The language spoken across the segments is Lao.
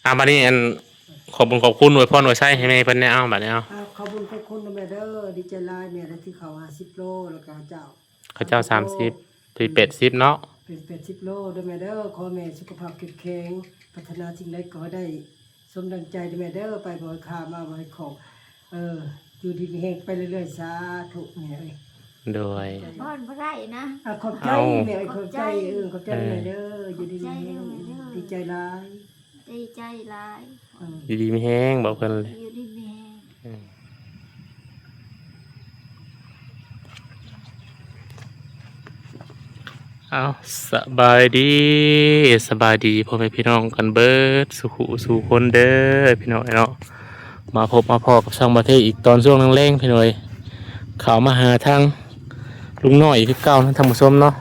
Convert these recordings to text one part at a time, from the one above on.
ອ່າ ບັດນີ້ ອັນ ຂອບບຸນຂອບຄຸນ ອວຍພອນອວຍໄຊໃຫ້ແມ່ເພິ່ນແດ່ ເອົາ ບັດນີ້ ເອົາ. ອ່າ ຂອບບຸນຂອບຄຸນນະແມ່ເດີ ດີໃຈຫຼາຍ ແມ່ໄດ້ທີ່ເຂົ້າຫ້າສິບໂລ ແລ້ວກໍເຈົ້າ ເຂົາເຈົ້າສາມສິບ ເປັນແປດສິບເນາະ ເປັນແປດສິບໂລເດີແມ່ເດີ. ຂໍແມ່ສຸຂະພາບເຂັ້ມແຂງ ປາດຖະໜາສິ່ງໃດກໍໃຫ້ໄດ້ ສົມດັ່ງໃຈເດີແມ່ເດີ ໄປບໍ່ໃຫ້ຂາດມາບໍ່ໃຫ້ຂອງ ເອີ ຢູ່ດີມີແຮງໄປເລື້ອຍໆ ສາທຸແມ່ເອີຍ. ໂດຍ ພອນບໍ່ໄດ້ນະ ອ່າ ຂອບໃຈແມ່ເອີຍ ຂອບໃຈ ເອີ ຂອບໃຈແມ່ເດີ ຢູ່ດີມີແຮງ ດີໃຈຫຼາຍ ດີໃຈຫຼາຍ ເອີ ຢູ່ດີມີແຮງ ບອກເພິ່ນ ຢູ່ດີມີແຮງ ເອີ. ເອົາ ສະບາຍດີ ສະບາຍດີພໍ່ແມ່ພີ່ນ້ອງກັນເບິດສູ່ຜູ້ສູ່ຄົນເດີພີ່ນ້ອງເນາະ. ມາພົບມາພໍ້ກັບຊ່ອງບາເທອີກຕອນຊ່ວງແລງໆ ພີ່ນ້ອງເອີຍ. ເຂົ້າມາຫາທາງລຸງນ້ອຍອີກຄືເກົ່ານະທ່ານຜູ້ຊົມເນາະ.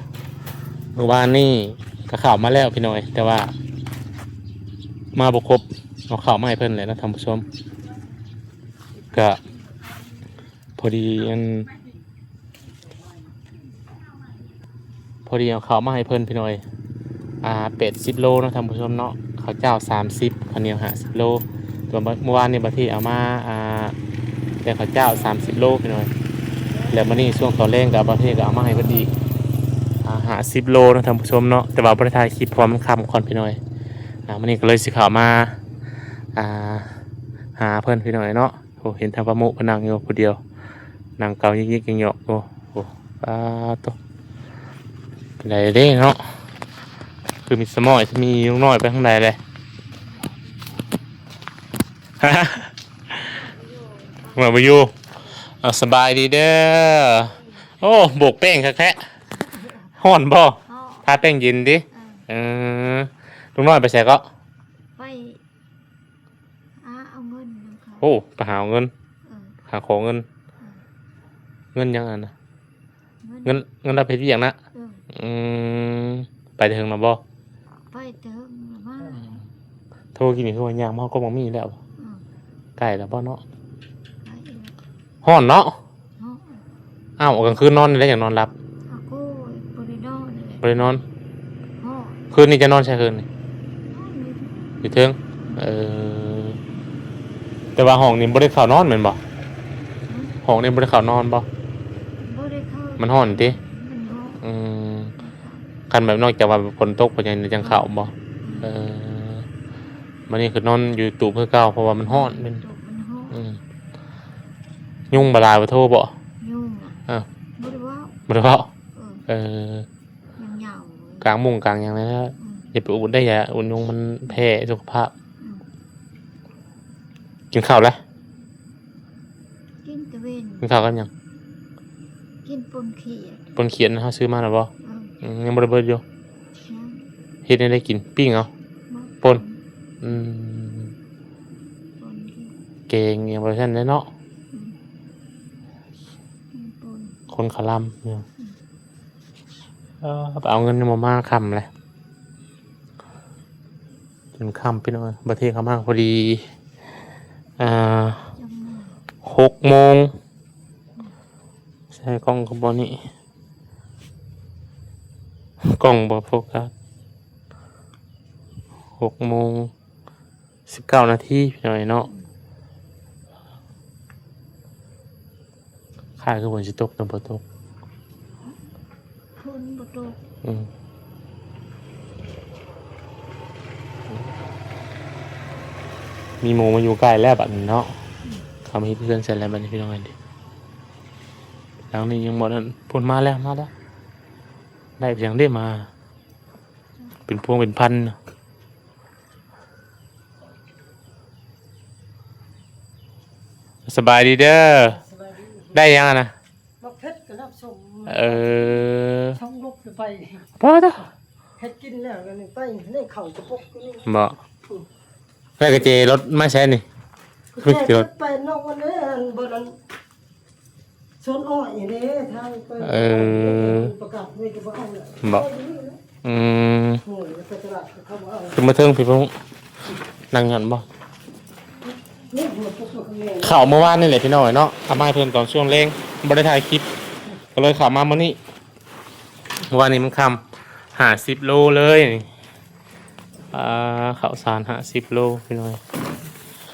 ມື້ວານນີ້ກໍເຂົ້າມາແລ້ວພີ່ນ້ອງເອີຍ ແຕ່ວ່າມາບໍ່ຄົບ ເອົາເຂົ້າມາໃຫ້ເພິ່ນແຫຼະນະທ່ານຜູ້ຊົມ. ກະພໍດີອັນ ພໍດີເອົາເຂົ້າມາໃຫ້ເພິ່ນພີ່ນ້ອງເອີຍ ອ່າ ແປດສິບໂລເນາະທ່ານຜູ້ຊົມເນາະ. ເຂົ້າເຈົ້າສາມສິບ ເຂົ້າໜຽວຫ້າສິບໂລ. ແຕ່ວ່າມື້ວານນີ້ບາເທເອົາມາ ອ່າ ແຕ່ເຂົ້າເຈົ້າສາມສິບໂລພີ່ນ້ອງເອີຍ. ແລ້ວມື້ນີ້ຊ່ວງຕອນແລງກໍບາເທກໍເອົາມາໃຫ້ເພິ່ນອີກ ອ່າ ຫ້າສິບໂລເນາະທ່ານຜູ້ຊົມເນາະ. ແຕ່ວ່າບໍ່ໄດ້ຖ່າຍຄລິບ ເພາະວ່າມັນຄ່ຳກ່ອນພີ່ນ້ອງເອີຍ. ອ່າ ມື້ນີ້ກໍເລີຍຊິເຂົ້າມາ ອ່າ ຫາເພິ່ນພີ່ນ້ອງເອີຍເນາະ. ໂອ້ ເຫັນທາງປາໂມະເພິ່ນນັ່ງຢູ່ຜູ້ດຽວ ນັ່ງເກົາຍິກໆ ຫຍອກໆ ໂອ້ ໂອ້ ປາໂຕ ເປັນໃດເດ້ເນາະ ຄືມີສະໝ້ອຍ ມີລຸງນ້ອຍໄປທາງໃດແລະ ມາບໍ່ຢູ່. ເອົາ ສະບາຍດີເດີ. ໂອ້ ໂບກແປ້ງຄັກແທ້ ຮ້ອນບໍ່? ທາແປ້ງເຢັນຕິ. ເອີ ເອີ ລຸງນ້ອຍໄປໃສເກາະ? ໄປ ຫາເອົາເງິນນຳເຂົາ. ໂອ້ ໄປຫາເອົາເງິນ. ເອີ ຫາຂໍເງິນ. ເອີ ເງິນຫຍັງອັນນະ? ເງິນ ເງິນ ເງິນລາວໄປເຮັດວຽກນະ. ເອີ ອືມ ໄປແຕ່ເຖິງແລ້ວບໍ່? ໄປແຕ່ເຖິງແລ້ວມາ. ໂທກິນນີ້ຄືວ່າຍ່າງມາຮອດກົກໝາກມີ້ແລ້ວ. ເອີ ໃກ້ແລ້ວບໍ່ເນາະ? ໃກ້ແລ້ວ. ຮ້ອນເນາະ? ເນາະ. ອ້າວ ກາງຄືນນອນນີ້ແຫຼະ ຢາກນອນຫຼັບ. ອ້າວ ໂອ້ຍ ບໍ່ໄດ້ນອນເລີຍ ບໍ່ໄດ້ນອນ. ເນາະ. ຄືນນີ້ຈະນອນໃສຄືນນີ້? ນອນຢູ່ ຢູ່ເທິງ. ເອີ ແຕ່ວ່າຫ້ອງນີ້ບໍ່ໄດ້ເຂົ້ານອນແມ່ນບໍ່? ຫືມ? ຫ້ອງນີ້ບໍ່ໄດ້ເຂົ້ານອນບໍ່? ບໍ່ໄດ້ເຂົ້າ. ມັນຮ້ອນຕິ? ມັນຮ້ອນ. ອືມ ຄັນແບບນອກຈາກວ່າຝົນຕົກ ເພິ່ນຍັງ ຍັງເຂົ້າບໍ່? ອືມ ເອີ ບັດນີ້ຄືນອນຢູ່ຕູບຄືເກົ່າ ເພາະວ່າມັນຮ້ອນ. ຢູ່ຕູບມັນຮ້ອນ. ອືມ ຍຸງບໍ່ຫຼາຍບໍ່ໂທບໍ່? ຍຸງນະ. ເອີ ບໍ່ໄດ້ເວົ້າ ບໍ່ໄດ້ເວົ້າ. ເອີ ເອີ ຍັງເຫງົາ ກາງມຸ້ງກາງຫຍັງແລ້ວ. ອືມ ຢ່າໄປອຸດໄດ້ ຢ່າອຸດຍຸງ ມັນແພ້ສຸຂະພາບ. ອືມ ກິນເຂົ້າແລ້ວ? ກິນແຕ່ເວັນ. ກິນເຂົ້າກັບຫຍັງ? ກິນປົ່ນຂຽດ. ປົ່ນຂຽດເຮົາຊື້ມາແລ້ວບໍ່? ເອີ ອືມ ຍັງບໍ່ໄດ້ເບິດຢູ່. ຍັງ. ເຮັດແນວໃດກິນ? ປີ້ງເອົາ? ບໍ່ ປົ່ນ. ອືມ ປົ່ນກິນ ແກງຫຍັງປະມານນັ້ນແຫຼະເນາະ. ອືມ ກິນປົ່ນ ຄົນຂະລຳເນາະ. ອືມ ເອີ ໄປເອົາເງິນຍັງບໍ່ມາ ຄ່ຳແລ້ວ ຈົນຄ່ຳພີ່ນ້ອງ. ບາເທເຂົ້າມາພໍດີ ອ່າ ຫົກໂມງ. ໃສ່ກ້ອງກໍບໍ່ນີ້ ກ້ອງບໍ່ໂຟກັສ. ຫົກໂມງສິບເກົ້ານາທີພີ່ນ້ອງເນາະ. ຄ້າຍຄືຝົນຊິຕົກ ແຕ່ບໍ່ຕົກ. ຝົນບໍ່ຕົກ. ອືມ ມີໝູ່ມາຢູ່ໃກ້ແລ້ວບັດນີ້ເນາະ. ອືມ ເຂົາມາເຮັດເຮືອນໃສ່ແລ້ວບັດນີ້ ພີ່ນ້ອງເອີຍ. ຫຼັງນີ້ຍັງບໍ່ນັ້ນ ພຸ້ນມາແລ້ວ ມາແລ້ວ. ໄດ້ຫຍັງເດ້ມາ ເປັນພວງເປັນພັນ. ສະບາຍດີເດີ. ສະບາຍດີ. ໄດ້ຫຍັງຫັ້ນນະ? ໝາກເຜັດກັບນ້ຳສົ້ມ. ເອີ ສອງລົບໄປ. ພໍເດີ ເຮັດກິນແລ້ວ ອັນນີ້ໄປ ນີ້ເຂົ້າກະປົກຢູ່ນີ້. ບໍ່? ອືມ ແລ້ວກະເຈລົດມາໃສນີ້? ກະເຈລົດໄປນອກວັນເດ້ ອັນເບີນັ້ນ ສວນອ້ອຍເດ້ ທາງໄປ. ເອີ ປະກາດໄວ້ກະບໍ່ເອົາແລ້ວ. ບໍ່? ອືມ ໂອ້ຍ ໄປຕະຫຼາດເຂົາບໍ່ເອົາ. ຂຶ້ນມາເທິງພີ່ນ້ອງ ນັ່ງຫັ້ນບໍ່? ນີ້ຫົວໂຕໂຕຂ້າງໃນ ເຂົ້າມື້ວານນີ້ແຫຼະພີ່ນ້ອງເອີຍເນາະ ເອົາມາໃຫ້ເພິ່ນຕອນຊ່ວງແລງ ບໍ່ໄດ້ຖ່າຍຄລິບ ກໍເລີຍເຂົ້າມາມື້ນີ້. ມື້ວານນີ້ມັນຄ່ຳ ຫ້າສິບໂລເລີຍ. ອ່າ ເຂົ້າສານຫ້າສິບໂລພີ່ນ້ອງ.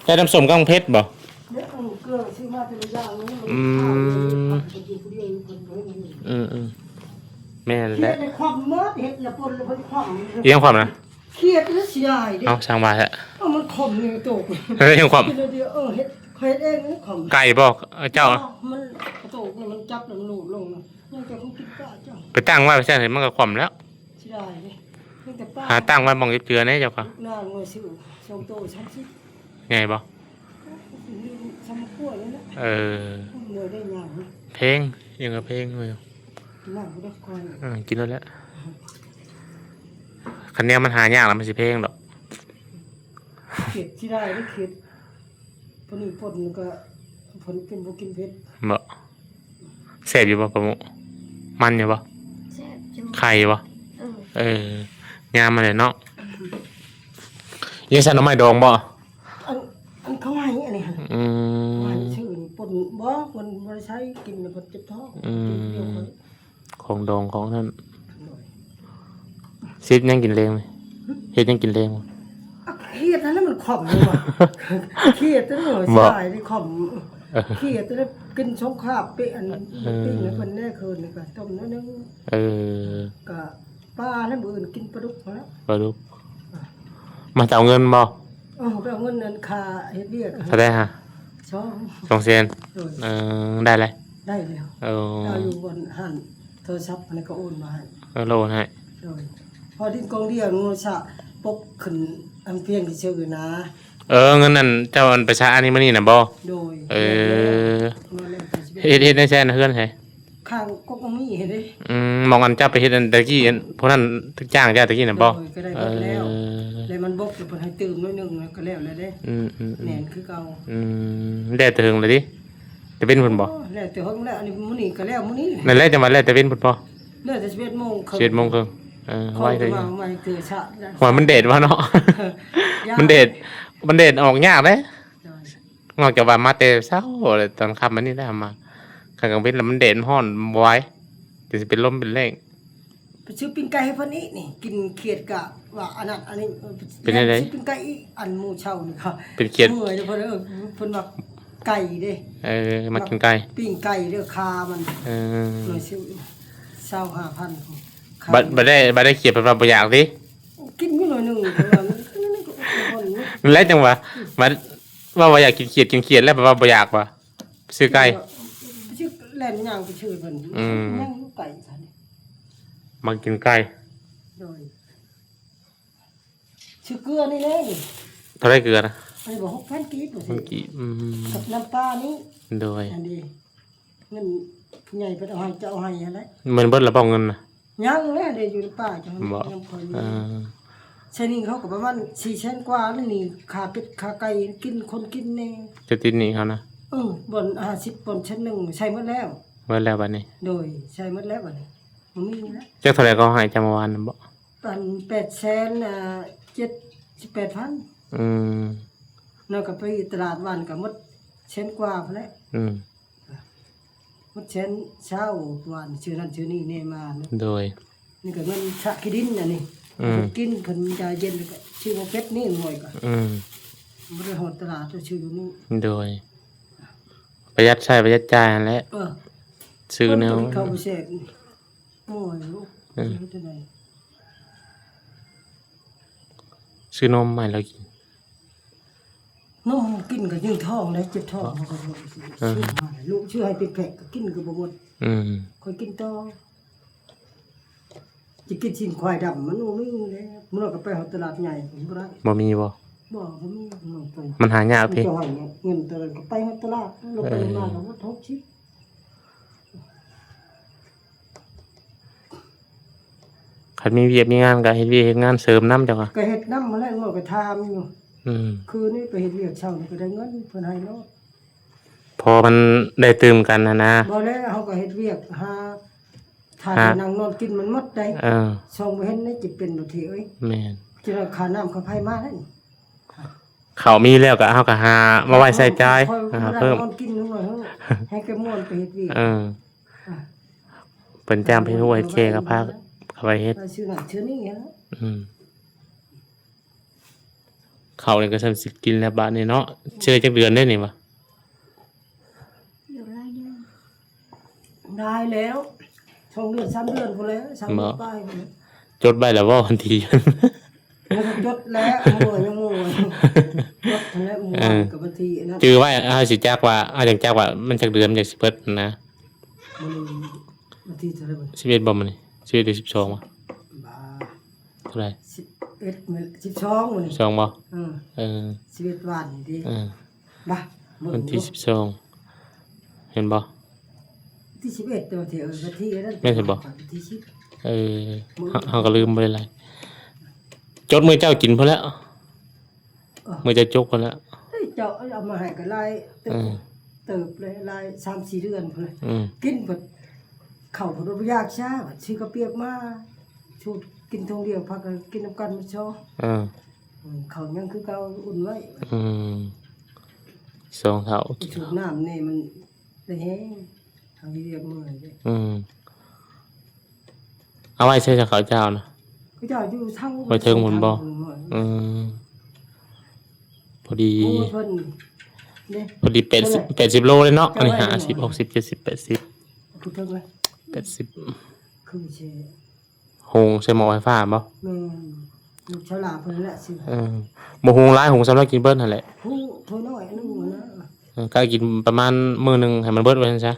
ໄດ້ນ້ຳສົ້ມກັບເຜັດບໍ່? ເອີ ເກືອຊື້ມາແຕ່ລະຢ່າງນີ້ ອືມ ມັນຂາຍເລີຍ ເພິ່ນຢູ່ຜູ້ດຽວ ເພິ່ນບໍ່ເຮັດຫຍັງ. ອືມໆ ແມ່ນແຫຼະ ເຮັດໃຫ້ຄວາມໝົດ ເຮັດລະປົນລະເພິ່ນຄວາມ ອີຫຍັງຄວາມນະ? ເຂຽດແລ້ວເສຍດາຍເດ້. ເອົ້າ ຊ່າງວ່າແທ້. ເອົາ ມັນຄອມນີ້ໂຕກ ເຮັດຫຍັງຄວາມ? ເຮັດ ເຮັດ ເຮັດເອງນີ້ຄອມ. ໄກ່ບໍ່? ເອີ ເຈົ້າ ມັນໂຕກນີ້ ມັນຈັບແລ້ວມັນໂລດລົງນະ. ຍັງແຕ່ຂອງກິນປາເຈົ້າ ໄປຕັ້ງໄວ້ຊັ້ນ ມັນກໍຄວ່ຳແລ້ວ. ເສຍດາຍເດ້ ມີແຕ່ປາ. ຫາຕັ້ງໄວ້ໝ່ອງເຈັບເຈືອແດ່ເຈົ້າກະ. ນາງວ່າຊື້ສອງໂຕສາມສິບ. ໃຫຍ່ບໍ່? ຊຳຂວດນີ້ແຫຼະ. ເອີ ເມື່ອຍໄດ້ຫຍັງ ເພງ ຍັງກະເພງຢູ່. ກິນນ້ຳບໍ່ໄດ້ຄ່ອຍ. ເອີ ກິນໂລດແຫຼະ. ຄັນແນວມັນຫາຍາກລະມັນຊິເພງດອກ. ເຂຽດຊິໄດ້ເດ້ ເຂຽດ ພໍນີ້ປົນກະ ເພິ່ນກິນບໍ່ກິນເຜັດ. ບໍ່ ແຊບຢູ່ບໍ່ປາໂມະ? ມັນຢູ່ບໍ່? ແຊບຢູ່. ໄຂ່ຢູ່ບໍ່? ເອີ ເອີ ງາມມາແລ້ວເນາະ. ຍັງຊັ້ນໜໍ່ໄມ້ດອງບໍ່? ອັນ ອັນເຂົາໃຫ້ອັນນີ້ຫັ້ນ. ອືມ ໃຫ້ຊື່ປົນບໍ່ ມັນບໍ່ໄດ້ໃຊ້ ກິນແລ້ວເພິ່ນເຈັບທ້ອງ. ອືມ ກິນດຽວເພິ່ນ ຂອງດອງຂອງນັ້ນ. ໂດຍ ຊິບຫຍັງກິນແລງນີ້? ຫຶ? ເຮັດຫຍັງກິນແລງ? ອາ ເຂຽດຫັ້ນແຫຼະມັນຂອມຢູ່ວ່າ ເຂຽດຫັ້ນແຫຼະ ບໍ່ ສາຍນີ້ຂອມ. ເອີ ເຂຽດຫັ້ນແຫຼະ ກິນສົງຄາບເປະ ອັນ ເອີ ປີ້ງໃຫ້ເພິ່ນແດ່ ຄືນນີ້ກະຕົ້ມໜ້ອຍໜຶ່ງ. ເອີ ກະປາແລ້ວ ມື້ອື່ນກິນປາດຸກຫັ້ນແຫຼະ. ປາດຸກ ມາຈະເອົາເງິນບໍ່? ເອີ ໄປເອົາເງິນອັນຄ່າເຮັດວຽກ. ເທົ່າໃດຫະ? ສອງ ສອງແສນ. ໂດຍ ເອີ ໄດ້ແລ້ວ. ໄດ້ແລ້ວ. ເອີ ເອົາຢູ່ບ່ອນຮ້ານໂທລະສັບ ອັນນີ້ກໍໂອນມາໃຫ້. ເອີ ລາວໂອນໃຫ້. ໂດຍ ພໍດິນກອງດຽວ ງົວສະປົກຂຶ້ນ ອັນພຽງຊື່ໆນະ. ເອີ ເງິນນັ້ນເຈົ້າອັນໄປສະອັນນີ້ມື້ນີ້ນະບໍ່? ໂດຍ ເອີ ເຮັດ ເຮັດໃນໃສນະ ເຮືອນໃສ? ຂ້າງກົກໝາກມີເດ້. ອືມ ໝ່ອງອັນເຈົ້າໄປເຮັດອັນຕະກີ້ ອັນພວກນັ້ນຈ້າງເຈົ້າຕະກີ້ນະບໍ່? ໂດຍ ກໍໄດ້ໝົດແລ້ວ. ເອີ ແລ້ວມັນບົກ ແລ້ວເພິ່ນໃຫ້ຕື່ມໜ້ອຍໜຶ່ງ ແລ້ວກໍແລ້ວແລ້ວເດ້. ອືມໆໆ ແໜ້ນຄືເກົ່າ. ອືມ ແລ້ວແຕ່ເຖິງແລ້ວຕິ? ແຕ່ເວັນພຸ້ນບໍ່? ໂອ້ ແລ້ວແຕ່ເຖິງແລ້ວ ອັນນີ້ມື້ນີ້ກໍແລ້ວມື້ນີ້. ນັ້ນແຫຼະ ຈັ່ງວ່າແລ້ວແຕ່ເວັນພຸ້ນບໍ່? ແລ້ວແຕ່ສິບເອັດໂມງເຄິ່ງ ສິບເອັດໂມງເຄິ່ງ. ເອີ ໄວເກີນ. ວ່າມັນແດດວ່າເນາະ. ມັນແດດ ມັນແດດອອກຍາກເດ້. ໂດຍ ນອກຈາກວ່າມາແຕ່ເຊົ້າ ແລ້ວຕອນຄ່ຳມານີ້ແຫຼະມາ. ຄັນກາງເວັນລະມັນແດດມັນຮ້ອນບໍ່ໄຫວ ຈະຊິເປັນລົມເປັນແລ້ງ. ໄປຊື້ປີ້ງໄກ່ໃຫ້ເພິ່ນອີກນີ້ ກິນເຂຽດກະວ່າອັນນັ້ນອັນນີ້. ເອີ ເປັນແນວໃດ? ຊື້ປີ້ງໄກ່ອີກ ອັນມື້ເຊົ້ານີ້ກະເປັນເຂຽດ ເມື່ອຍເດ້ ເພິ່ນ ເອີ ເພິ່ນວ່າໄກ່ເດ້. ເອີ ມັກກິນໄກ່ ປີ້ງໄກ່ເດ້ ຄາມັນ. ເອີ ໜ້ອຍຊື່ ຊາວຫ້າພັນ. ບັດ ບັດໄດ້ ບັດໄດ້ເຂຽດ ເພິ່ນວ່າບໍ່ຢາກຕິ? ກິນຢູ່ໜ້ອຍໜຶ່ງ ເພິ່ນວ່າ ນັ້ນແຫຼະ ຈັ່ງວ່າ ບັດ ເວົ້າວ່າຢາກກິນຂຽດ ກິນຂຽດແລ້ວ ແບບວ່າບໍ່ຢາກວ່າ ຊື້ໄກ່ ໄປຊື້ ແລ່ນຍ່າງໄປຊື້ເພິ່ນ. ອືມ ຍັງຢູ່ໄກຊັ້ນ. ມັກກິນໄກ່. ໂດຍ ຊື້ເກືອນີ້ແຫຼະນີ້. ເທົ່າໃດເກືອນະ? ອັນນີ້ບໍ່ ຫົກພັນກີບ ຫົກພັນກີບ. ອືມ ກັບນ້ຳປານີ້. ໂດຍ ອັນນີ້ ເງິນຜູ້ໃຫຍ່ເພິ່ນເອົາໃຫ້ ເຈົ້າເອົາໃຫ້ຫັ້ນແຫຼະ. ແມ່ນເບິດລະບໍ່ເງິນນະ? ຍັງແຫຼະ ເດ ຢູ່ໃນປ່າເຈົ້າ ບໍ່ ຍັງພໍມີ. ເອີ ໃຊ້ໜີ້ເຂົາກໍປະມານສີ່ແສນກວ່າແລ້ວນີ້ ຄ່າເປັດຄ່າໄກ່ກິນ ຄົນກິນແດ່. ຈະຕິດໜີ້ເຂົານະ? ເອີ ບ່ອນຫ້າສິບ ບ່ອນແສນໜຶ່ງ ໃຊ້ໝົດແລ້ວ. ເບິດແລ້ວບັດນີ້? ໂດຍ ໃຊ້ໝົດແລ້ວບັດນີ້ ບໍ່ມີແລ້ວ. ຈັກເທົ່າໃດເຂົາໃຫ້ເຈົ້າເມື່ອວານນັ້ນບໍ່? ອັນແປດແສນ ອ່າ ເຈັດສິບແປດພັນ. ອືມ ແລ້ວກໍໄປຕະຫຼາດວານກໍໝົດແສນກວ່າພຸ້ນແຫຼະ. ອືມ ໝົດແສນຊາວ ວານຊື້ນັ້ນຊື້ນີ້ແດ່ມາ. ໂດຍ ນີ້ກໍເງິນຊະຂີ້ດິນອັນນີ້. ອືມ ເພິ່ນກິນ ເພິ່ນຢາເຢັນ ແລ້ວກໍຊື້ໝາກເຜັດນີ້ໜ້ອຍກໍ. ອືມ ບໍ່ໄດ້ຮອດຕະຫຼາດ ຊື້ຢູ່ນີ້. ໂດຍ ປະຢັດໃຊ້ປະຢັດຈ່າຍຫັ້ນແຫຼະ. ເອີ ຊື້ແນວ ເຂົ້າບໍ່ແຊບ. ໂອ້ຍ ເອີ ເຮັດຈັ່ງໃດ? ຊື້ນົມໃຫ້ລາວກິນ. ນົມກິນກໍຍິ່ງທ້ອງເດ້ ເຈັບທ້ອງ. ເອີ ເຮົາກໍຊື້ມາໃຫ້ລູກ ຊື້ໃຫ້ເປັນແພັກກໍກິນກໍບໍ່ໝົດ. ອືມ ຂ້ອຍກິນຕໍ່. ຈະກິນຊີ້ນຄວາຍດຳ ມັນບໍ່ມີແລ້ວ. ມື້ນັ້ນກໍໄປຮອດຕະຫຼາດໃຫຍ່ ບໍ່ໄດ້. ບໍ່ມີບໍ່? ບໍ່ ບໍ່ມີ. ມັນຫາຍາກຕິ? ເຈົ້າໃຫ້ເງິນຕອນນັ້ນ ກໍໄປຮອດຕະຫຼາດ ລົງໄປລົງມາກໍໝົດຫົກສິບ. ຄັນມີວຽກມີງານກໍເຮັດວຽກເຮັດງານເສີມນຳເຈົ້າກະ. ກໍເຮັດນຳຫັ້ນແຫຼະ ເຮົາກໍຖາມຢູ່. ອືມ ຄືນີ້ໄປເຮັດວຽກເຊົ້ານີ້ກໍໄດ້ເງິນ ເພິ່ນໃຫ້ໂລດ. ພໍມັນໄດ້ຕື່ມກັນຫັ້ນນະ. ບໍ່ແລ້ວ ເຮົາກໍເຮັດວຽກຫາ ຖ້າ ຫາ ໄປນັ່ງນອນກິນມັນໝົດໄດ໋. ເອີ ຊ່ອງບໍ່ເຫັນໄດ້ ຈະເປັນບໍ່ທີເອີຍ. ແມ່ນ ຈະໄດ້ຄ່ານ້ຳຄ່າໄຟມາໄດ້. ເຂົ້າມີແລ້ວກໍເຮົາກໍຫາມາໄວ້ໃຊ້ຈ່າຍ ຫາເພີ່ມ ນອນກິນໜ້ອຍເຮີ້ ໃຫ້ແກມ່ວນໄປເຮັດວຽກ. ເອີ ອ່າ ເພິ່ນຈ້າງໄປຮູ້ເຮັດແຂ້ກໍພາເຂົາໄປເຮັດ ຊື້ນັ້ນຊື້ນີ້ຫັ້ນແຫຼະ. ອືມ ເຂົ້ານີ້ກໍຊ່ຳຊິກິນແລ້ວບາດນີ້ເນາະ. ເຊື່ອຈັກເດືອນໄດ້ນີ້ວະ? ຢູ່ຫຼາຍເດືອນ ຫຼາຍແລ້ວ ສອງເດືອນ ສາມເດືອນພຸ້ນແຫຼະ ສາມເດືອນປາຍພຸ້ນແຫຼະ. ຈົດໄວ້ແລ້ວບໍ່ວັນທີ? ຍັງຈົດແລ້ວ ມື້ວານຍັງມື້ວານ ຈົດແລ້ວມື້ວານກັບວັນທີອັນນັ້ນ ຈື່ໄວ້. ເຮົາຊິຈັກວ່າ ເຮົາຈັ່ງຈັກວ່າມັນຈັກເດືອນມັນຈັ່ງຊິເບິດນະ. ມື້ນີ້ວັນທີເທົ່າໃດບັດນີ້? ສິບເອັດບໍ່ມື້ນີ້? ສິບເອັດຫຼືສິບສອງວະ? ບ້າ ເທົ່າໃດ? ສິບເອັດແມ່ນ ສິບສອງມື້ນີ້ ສິບສອງບໍ່? ເອີ ເອີ ສິບເອັດວານນີ້ເດ້. ເອີ ບ້າ ວັນທີສິບສອງ ເຫັນບໍ່? ວັນທີສິບເອັດ ແຕ່ວ່າທີ່ ເອີ ວັນທີນັ້ນ ແມ່ນຊິບໍ່? ວັນທີສິບ ເອີ ເຮົາ ເຮົາກໍລືມບໍ່ໄດ້ຫຼາຍ ຈົດມື້ເຈົ້າກິນພຸ້ນແຫຼະ. ເອີ ມື້ເຈົ້າຈົກພຸ້ນແຫຼະ. ເອີ ເຈົ້າເອົາມາໃຫ້ກໍຫຼາຍເຕີບ ເອີ ເຕີບເລີຍ ຫຼາຍ ສາມສີ່ເດືອນພຸ້ນແຫຼະ. ອືມ ກິນເບິດ ເຂົ້າເພິ່ນບໍ່ຢາກຊ້າ ຊື້ເຂົ້າປຽກມາ ສູດກິນຖົງດຽວ ພາກັນກິນນຳກັນໝົດຊອງ. ເອີ ເອີ ເຂົ້າຍັງຄືເກົ່າ ອຸ່ນໄວ້. ອືມ ສອງເທົ່າ ສູບນ້ຳນີ້ມັນໄດ້ແຮງ ເຮົາເຮັດວຽກເມື່ອຍເດ້. ອືມ ເອົາໄວ້ໃສຊະເຂົ້າເຈົ້ານະ? ເຂົາເຈົ້າຢູ່ເທິງ ໄວ້ເທິງພຸ້ນບໍ່? ເທິງພຸ້ນ. ອືມ ພໍດີ ໂອ້ຍ ເພິ່ນເດ້ ພໍດີແປດສິບ ແປດສິບໂລເດ້ເນາະ. ອັນນີ້ຫ້າສິບ ຫົກສິບ ເຈັດສິບ ແປດສິບ ຜູ້ເທິງເລີຍ ແປດສິບ ຄືຊິ ຫຸງໃສ່ໝໍ້ໄຟຟ້າບໍ່? ແມ່ນ ລູກຊາວຫຼ້າເພິ່ນແຫຼະຊິ. ເອີ ບໍ່ຫຸງຫຼາຍ ຫຸງສ່ຳລາວກິນເບິດຫັ້ນແຫຼະ. ຫຸງຖ້ວຍນ້ອຍໜຶ່ງນະ. ເອີ ກະກິນປະມານມື້ໜຶ່ງໃຫ້ມັນເບິດວ່າຊັ້ນຊະ.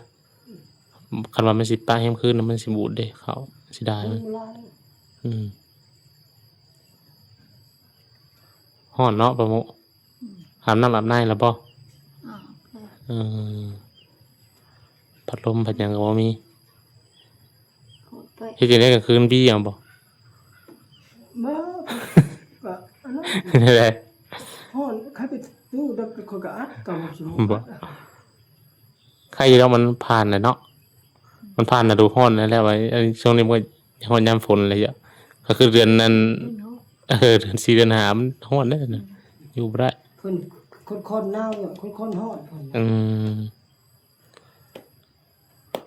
ຄັນວ່າມັນຊິປະແຮມຄືນ ມັນຊິບູດເດ້ ເຂົ້າເສຍດາຍ. ອືມ ຮ້ອນເນາະປາໂມະ. ອືມ ອາບນ້ຳອາບໃນແລ້ວບໍ່? ອາບແລ້ວ. ເອີ ພັດລົມພັດຫຍັງກໍບໍ່ມີ. ໂຫດໄປ ເຮັດຈັ່ງໃດກາງຄືນບີເອົາບໍ່? ບໍ່ ກໍອັນນັ້ນ ແນວໃດ? ຮ້ອນ ໃຜໄປຕູ້ດັບ ຂ້ອຍກໍອັດ ກໍບໍ່ ບໍ່ ໄຄຢູ່ດອກ ມັນຜ່ານແລ້ວເນາະ. ມັນຜ່ານລະດູຮ້ອນແລ້ວ ອັນນີ້ຊ່ວງນີ້ມັນຮອດຍາມຝົນແລ້ວ ກໍຄືເດືອນນັ້ນ. ເອີ ເດືອນສີ່ເດືອນຫ້າມັນຮ້ອນເດ້ ອືມ ຢູ່ບໍ່ໄດ້. ເພິ່ນຄົນໆໜາວ ຄົນໆຮ້ອນເພິ່ນ. ອືມ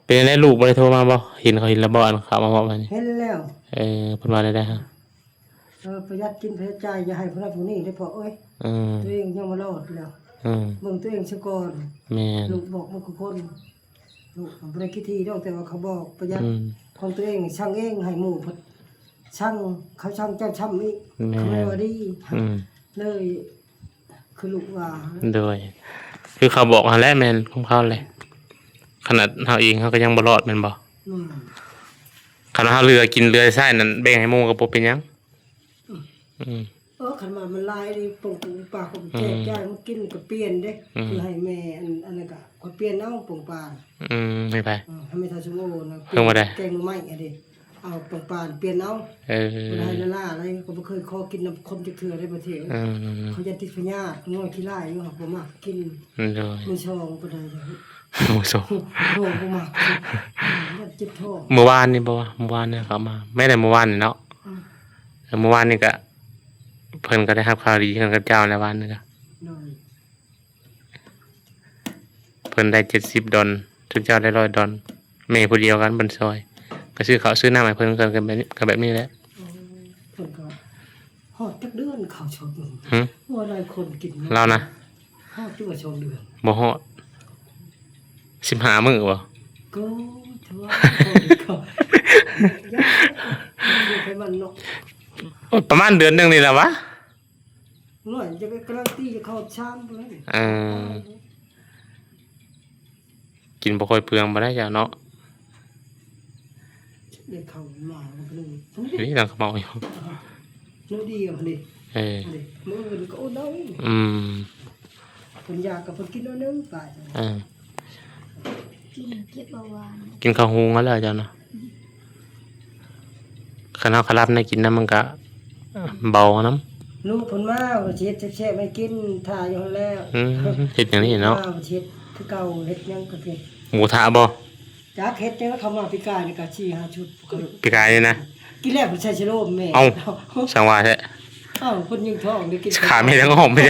ເປັນຈັ່ງໃດ ລູກບໍ່ໄດ້ໂທມາບໍ່? ເຫັນ ເຂົາເຫັນແລ້ວບໍ່ ອັນເຂົາມາເວົ້າໃຫ້ນີ້? ເຫັນແລ້ວ. ເອີ ເພິ່ນວ່າແນວໃດຮະ? ເອີ ປະຢັດກິນປະຢັດຈ່າຍ ຢ່າໃຫ້ຜູ້ນັ້ນຜູ້ນີ້ເດ້ພໍ່ເອີຍ. ເອີ ຕົວເອງຍັງບໍ່ລອດແລ້ວ. ເອີ ເບິ່ງຕົວເອງຊະກ່ອນ. ແມ່ນ ລູກບອກໝົດທຸກຄົນ. ລູກກໍບໍ່ໄດ້ຂີ້ຖີ່ດອກ ແຕ່ວ່າເຂົາບອກປະຢັດ ອືມ ຂອງຕົວເອງ ສັ່ງເອງ ໃຫ້ໝູ່ເພິ່ນສັ່ງ ເຂົາສັ່ງເຈົ້າຊ້ຳອີກ. ແມ່ນ ເຂົາວ່າດີ. ອືມ ເລີຍ ຄືລູກວ່າ ໂດຍ ຄືເຂົາບອກຫັ້ນແຫຼະ ແມ່ນຂອງເຂົາແຫຼະ. ຂະໜາດເຮົາເອງເຮົາກໍຍັງບໍ່ລອດແມ່ນບໍ່? ອືມ ຄັນວ່າເຮົາເຫຼືອກິນເຫຼືອໃຊ້ນັ້ນ ແບ່ງໃຫ້ໝູ່ກໍບໍ່ເປັນຫຍັງ. ອືມ ອືມ ເອີ ຄັນວ່າມັນຫຼາຍນີ້ ປົງປູປາກໍແຈກ ອືມ ຈ່າຍມັນກິນກໍປ່ຽນເດ້. ອືມ ຄືໃຫ້ແມ່ອັນ ອັນນັ້ນກໍຂ້ອຍປ່ຽນເອົາປົງປາ. ອືມ ໃຫ້ໃຜ? ເອີ ໃຫ້ແມ່ເຖົ້າສົມໂອນະ. ເພິ່ນວ່າໃດ? ແກງໜໍ່ໄມ້ອະເດ້. ເອົາປັງປານປ່ຽນເອົາ. ເອີ ບໍ່ໄດ້ໃຫ້ລະລາໄດ໋ ກໍບໍ່ເຄີຍຂໍກິນນຳຄົນຈັກເທື່ອໃດ໋ປະເທດ. ເອີ ເຂົາຢ້ານຕິດພະຍາດ ງໍ້ຂີ້ລ້າຍຢູ່ ເຮົາບໍ່ມັກກິນ. ໂດຍ ມື້ສອງປານໃດ ມື້ສອງ ໂດຍ ບໍ່ມັກກິນ ຢ້ານເຈັບທ້ອງ. ມື້ວານນີ້ບໍ່ວະ? ມື້ວານນີ້ເຂົາມາ ແມ່ນແຕ່ມື້ວານນີ້ເນາະ. ອືມ ເອີ ມື້ວານນີ້ກະ ເພິ່ນກໍໄດ້ຮັບຂ່າວດີຄືກັນກັບເຈົ້າແຫຼະ ວານນີ້ກະ. ໂດຍ ເພິ່ນໄດ້ເຈັດສິບດອນ ເຈົ້າໄດ້ຮ້ອຍດອນ ແມ່ຜູ້ດຽວກັນເພິ່ນຊ່ອຍ ກໍຊື້ເຂົ້າຊື້ນ້ຳໃຫ້ເພິ່ນ ເພິ່ນກໍແບບນີ້ ກໍແບບນີ້ແຫຼະ. ໂອ້ ເພິ່ນກໍຮອດຈັກເດືອນເຂົ້າຊ່ອຍເພິ່ນ? ຫື? ໂອ້ ຫຼາຍຄົນກິນເນາະ ລາວນະ ຮອດຢູ່ວ່າສອງເດືອນ ບໍ່ຮອດ ສິບຫ້າມື້ບໍ່? ກໍຖືວ່າພໍດີເຂົາ ໄປມັນເນາະ ປະມານເດືອນໜຶ່ງນີ້ແຫຼະວະ. ນ້ອຍຈະໄປກາຣັນຕີຈະເຂົ້າຊາມພຸ້ນແຫຼະ. ເອີ ກິນບໍ່ຄ່ອຍເປືອງປານໃດເຈົ້າເນາະ. ໄດ້ເຂົ້າມາເພິ່ນນີ້ ນີ້ນາງເຂົາເມົາຢູ່ ໜ້ອຍດຽວນີ້. ເອີ ມື້ອື່ນກໍອົດເອົາ. ອືມ ເພິ່ນຢາກກໍເພິ່ນກິນໜ້ອຍໜຶ່ງໄປ. ເອີ ກິນເກັບເອົາຫວານ ກິນເຂົ້າຫຸງຫັ້ນແຫຼະເຈົ້ານະ. ອືມ ຄັນເຮົາຂະລັບໃນກິນນຳ ມັນກະເບົານຳ. ລູກເພິ່ນມາວ່າຊິເຮັດແຊບໆໃຫ້ກິນ ຖ້າຢູ່ຫັ້ນແຫຼະ. ອືມ ເຮັດຫຍັງນີ້ເນາະ ວ່າຊິເຮັດຄືເກົ່າ ເຮັດຫຍັງກໍຄືໝູກະທະບໍ່? ຈັກເຮັດແຕ່ເຂົາມາປີກາຍນີ້ກໍສີ່ຫ້າຊຸດ. ປີກາຍນີ້ນະ ກິນແລ້ວເພິ່ນໃສ່ສະໂລມແມ່. ເອົ້າ ສັງວ່າແທ້. ອ້າວ ເພິ່ນຍັງທ້ອງໄດ້ກິນ ຂາແມ່ທັງອ້ອມເດ້.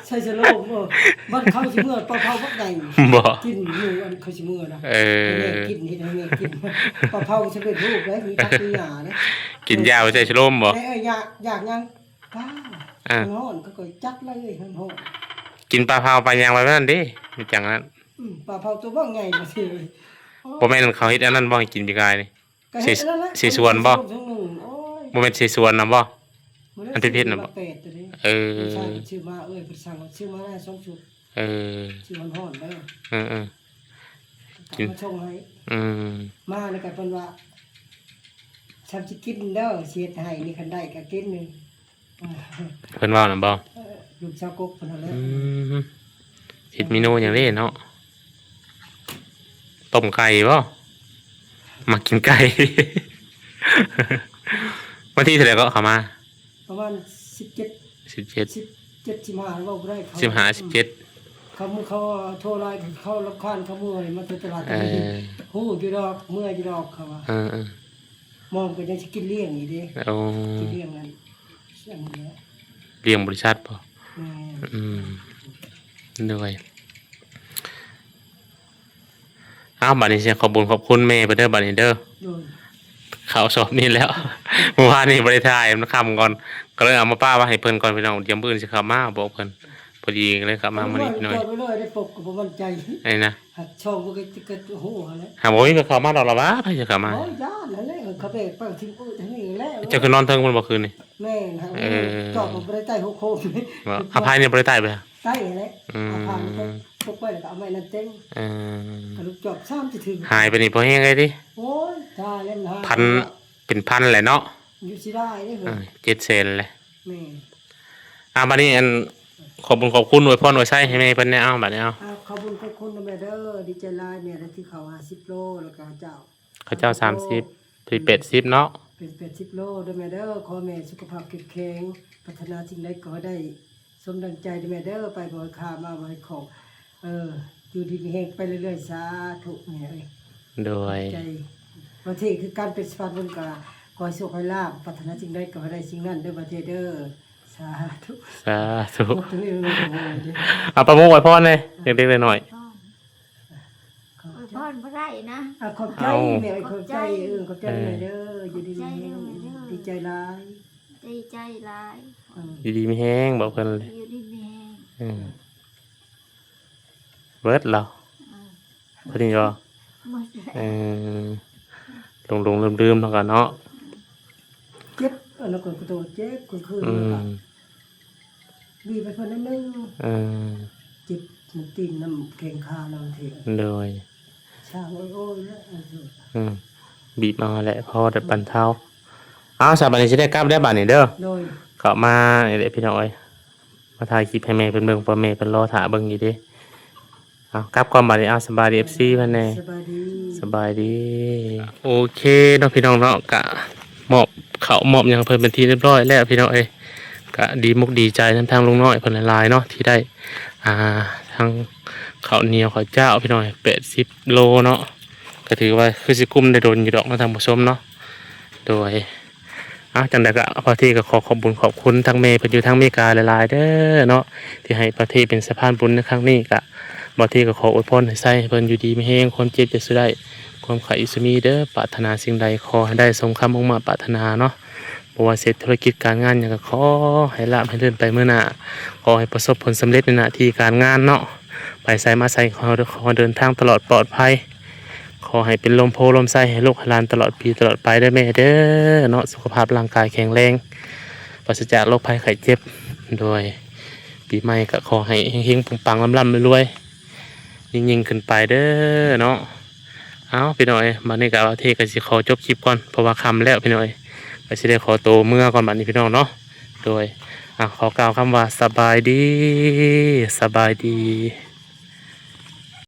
ໃສ່ສະໂລມ ເອີ ບັດເຂົາຊິເມືອ ປາເຜົາບັກໃຫຍ່ບໍ່? ກິນຢູ່ອັນເຂົາຊິເມືອນະ. ເອີ ໃຫ້ແມ່ກິນ ເຮັດໃຫ້ແມ່ກິນ ປາເຜົາສຳເລັດຮູບເດ້ ມີຜັກມີຫຍ້າເດ້. ກິນຢາໃສ່ສະໂລມບໍ່? ເອີ ຢາ ຢາຫຍັງ? ປາ ອ່າ ມັນຮ້ອນ ເຂົາກໍຈັດເລີຍ ເຮືອນຮ້ອນ. ກິນປາເຜົາປາຫຍັງໄວ້ນັ້ນເດ້ ມີຫຍັງນັ້ນ. ອືມ ປາເຜົາຕົວບັກໃຫຍ່ ບໍ່ຊື່ ບໍ່ແມ່ນເຂົາເຮັດອັນນັ້ນບໍ່ ໃຫ້ກິນປີກາຍນີ້? ກໍເຮັດອັນນັ້ນແຫຼະ ເສສວນບໍ່? ໂອ້ຍ ບໍ່ແມ່ນເສສວນນຳບໍ່? ອັນເຜັດໆນະບໍ່? ເອີ ຊື້ມາ ເອີຍ ເພິ່ນສັ່ງ ຊື້ມາໄດ້ສອງຊຸດ. ເອີ ຊື້ຮ້ອນໆເດີ. ເອີໆ ກິນ ເອົາມາສົ່ງໃຫ້. ອືມ ມາແລ້ວກໍເພິ່ນວ່າ "ຊຳຊິກິນເດີ ຊິເຮັດໃຫ້ ນີ້ຄັນໄດ້ກໍກິນ." ເພິ່ນເວົ້ານຳບໍ່? ເອີ ລູກສາວກົກເພິ່ນນັ້ນແຫຼະ. ອືມ ເຮັດເມນູຫຍັງເດ້ເນາະ? ຕົ້ມໄກ່ບໍ່? ມັກກິນໄກ່. ວັນທີເທົ່າໃດກໍເຂົ້າມາ? ປະມານສິບເຈັດ ສິບເຈັດ ສິບເຈັດ ສິບຫ້າ ເວົ້າບໍ່ໄດ້ ເຂົາ ສິບຫ້າ ສິບເຈັດ ເຂົາ ເຂົາໂທຫຼາຍ ເຂົາລຳຄານ ເຂົາເມື່ອຍ ມາແຕ່ຕະຫຼາດ. ເອີ ຮູ້ຢູ່ດອກ ເມື່ອຍຢູ່ດອກ ເຂົາວ່າ. ເອີໆ ມອງກໍຍັງຊິກິນລ້ຽງອີກເດ້. ໂອ້ ກິນລ້ຽງນັ້ນ ອັນນີ້ແຫຼະ ລ້ຽງບໍລິສັດບໍ່? ແມ່ນ. ອືມ ໂດຍ. ອ້າວ ບັດນີ້ຊິຂອບບຸນຂອບຄຸນແມ່ເພິ່ນເດີ ບັດນີ້ເດີ. ໂດຍ. ເຂົ້າສອບນີ້ແລ້ວ ເມື່ອວານນີ້ບໍ່ໄດ້ຖ່າຍ ມັນຄ່ຳກ່ອນ ກໍເລີຍເອົາມາປະໄວ້ໃຫ້ເພິ່ນກ່ອນ ພີ່ນ້ອງ. ດຽວມື້ອື່ນຊິເຂົ້າມາບອກເພິ່ນ ພໍດີກໍເລີຍເຂົ້າມາມື້ນີ້ໜ້ອຍ. ໄປເລີຍ ໄດ້ປົກກໍບໍ່ໝັ້ນໃຈ ອັນນີ້ນະ ຫາກຊ່ອງບໍ່ກໍ ກໍຮູ້ຫັ້ນແຫຼະ. ຫາບໍ່ມີໃຜເຂົ້າມາດອກລະຫວາ ໃຜຊິເຂົ້າມາ? ບໍ່ ຢ້ານຫັ້ນແຫຼະ ເຂົາແບກໄປຖິ້ມອຶດຫັ້ນນີ້ແຫຼະ. ເຈົ້າຄືນອນເທິງພຸ້ນບໍ່ຄືນນີ້? ແມ່ນ. ເອີ ຈອດບໍ່ໄດ້ໃຕ້ຫົວໂຄມ ວ່າອະໄພນີ້ບໍ່ໄດ້ໃຕ້ໄປ? ໃຕ້ຫັ້ນແຫຼະ. ອືມ ເອົາຜ້າມາປົກໄວ້ ແລ້ວກໍເອົາໄມ້ນັ້ນເຕັງ. ເອີ ກະລູກຈອບຊ້ຳຈະຖືກ ຫາຍໄປນີ້ພໍແຮງເລີຍຕິ? ໂອ້ຍ ຕາຍແລ້ວ ມັນຫາຍ ພັນ ເປັນພັນແຫຼະເນາະ. ຢູ່ຊິໄດ້ເດ້ ເອີ ເຈັດແສນແຫຼະ. ແມ່ນ. ອ່າ ບັດນີ້ ອັນ ຂອບບຸນຂອບຄຸນ ອວຍພອນອວຍໄຊໃຫ້ແມ່ເພິ່ນແດ່. ເອົາ ບັດນີ້ ເອົາ ອ່າ ຂອບບຸນຂອບຄຸນນຳແມ່ເດີ ດີໃຈຫຼາຍແມ່ ໄດ້ຖືເຂົ້າຫ້າສິບໂລ ແລ້ວກໍເຈົ້າ ເຂົາເຈົ້າສາມສິບ ຖືແປດສິບເນາະ ເປັນແປດສິບໂລເດີແມ່ເດີ. ຂໍແມ່ສຸຂະພາບເຂັ້ມແຂງ ປາດຖະໜາສິ່ງໃດກໍໃຫ້ໄດ້ສົມດັ່ງໃຈເດີແມ່ເດີ. ໄປບໍ່ໃຫ້ຂາ ມາບໍ່ໃຫ້ຂອງ ເອີ ຢູ່ດີມີແຮງໄປເລື້ອຍໆ ສາທຸແມ່ເອີຍ. ໂດຍ. ຂອບໃຈ ປະເທດຄືການເປັນສະພານບຸນ ກໍຂໍໃຫ້ໂຊກໃຫ້ລາບ ປາດຖະໜາສິ່ງໃດກໍໃຫ້ໄດ້ສິ່ງນັ້ນເດີ ປະເທດເດີ. ສາທຸ ສາທຸ. ເອົາປາໂມກອວຍພອນແດ່ ເລັກໆນ້ອຍໆ. ອວຍພອນບໍ່ໄດ້ນະ. ອ່າ ຂອບໃຈແມ່ ຂອບໃຈ. ເອີ ຂອບໃຈແມ່ເດີ ຢູ່ດີມີແຮງ ດີໃຈຫຼາຍ ດີໃຈຫຼາຍ. ເອີ ຢູ່ດີມີແຮງ ບອກເພິ່ນ ຢູ່ດີມີແຮງ. ເອີ ເບິດແລ້ວ ເອີ ເພິ່ນນີ້ບໍ່? ເອີ ຫຼົງໆລືມໆ ເນາະ ເນາະ. ເຈັບ ອັນນັ້ນກໍໂຕເຈັບ ກາງຄືນ ອືມ ມັນກໍ ບີບໄປເພິ່ນໜ້ອຍໜຶ່ງ. ເອີ ເຈັບ ມັນຕີນນຳແຂ້ງຂານຳເທ. ໂດຍ. ຊາໂອ້ຍໆ ແລ້ວ. ອືມ ບີບເອົາແຫຼະ ພໍໄດ້ບັນເທົາ. ເອົາ ສະບາຍດີ ຊິໄດ້ກັບແລ້ວບາດນີ້ເດີ. ໂດຍ. ເຂົ້າມານີ້ແຫຼະ ພີ່ນ້ອງເອີຍ ມາຖ່າຍຄລິບໃຫ້ແມ່ເພິ່ນເບິ່ງ ເພາະແມ່ເພິ່ນລໍຖ້າເບິ່ງຢູ່ເດ້. ເອົາ ກັບກ່ອນບາດນີ້. ເອົາ ສະບາຍດີ ເອັຟຊີ ເພິ່ນແດ່. ສະບາຍດີ ສະບາຍດີ. ໂອເຄເນາະ ພີ່ນ້ອງເນາະ ກະມອບເຂົ້າມອບຫຍັງເພິ່ນເປັນທີ່ຮຽບຮ້ອຍແລ້ວ ພີ່ນ້ອງເອີຍ. ກະດີມຸກດີໃຈນຳທາງລຸງນ້ອຍເພິ່ນຫຼາຍໆເນາະ ທີ່ໄດ້ ອ່າ ທັງເຂົ້າໜຽວເຂົ້າຈ້າວ ພີ່ນ້ອງເອີຍ ແປດສິບໂລເນາະ. ກະຖືວ່າຄືຊິກຸ້ມໄດ້ດົນຢູ່ດອກເນາະ ທ່ານຜູ້ຊົມເນາະ. ໂດຍ. ເອົາ ຈັ່ງໃດກໍ ບ່າວເທກໍຂໍຂອບບຸນຂອບຄຸນທັງແມ່ເພິ່ນຢູ່ທາງເມກາຫຼາຍໆເດີເນາະ ທີ່ໃຫ້ບ່າວເທເປັນສະພານບຸນໃນຄັ້ງນີ້. ກະບ່າວເທກໍຂໍອວຍພອນໃຫ້ໄຊໃຫ້ເພິ່ນຢູ່ດີມີແຮງ ຄວາມເຈັບຢ່າສູ່ໄດ້ ຄວາມໄຂ້ຢ່າສູ່ມີເດີ. ປາດຖະໜາສິ່ງໃດຂໍໃຫ້ໄດ້ສົມຄຳມຸ່ງມາດປາດຖະໜາເນາະ. ບໍ່ວ່າເຮັດທຸລະກິດການງານຫຍັງກໍຂໍໃຫ້ລາບໃຫ້ເລື່ອນໄປມື້ໜ້າ ຂໍໃຫ້ປະສົບຜົນສຳເລັດໃນໜ້າທີ່ການງານເນາະ. ໄປໃສມາໃສຂໍ ຂໍເດີນທາງຕະຫຼອດປອດໄພ ຂໍໃຫ້ເປັນລົມໂພລົມໄຊໃຫ້ລູກໃຫ້ຫຼານຕະຫຼອດປີຕະຫຼອດໄປເດີແມ່ເດີເນາະ. ສຸຂະພາບຮ່າງກາຍແຂງແຮງ ປາສະຈາກໂລກໄພໄຂ້ເຈັບ. ໂດຍ. ປີໃໝ່ກໍຂໍໃຫ້ເຮັງໆປັງໆ ລ່ຳໆລວຍໆ ຍິ່ງໆຂຶ້ນໄປເດີເນາະ. ເອົາ ພີ່ນ້ອງເອີຍ ບັດນີ້ກໍບ່າວເທກໍຊິຂໍຈົບຄລິບກ່ອນ ເພາະວ່າຄ່ຳແລ້ວ ພີ່ນ້ອງເອີຍ ກໍຊິໄດ້ຂໍໂຕເມືອກ່ອນບັດນີ້ ພີ່ນ້ອງເນາະ. ໂດຍ. ອ່າ ຂໍກ່າວຄຳວ່າ ສະບາຍດີ ສະບາຍດີ.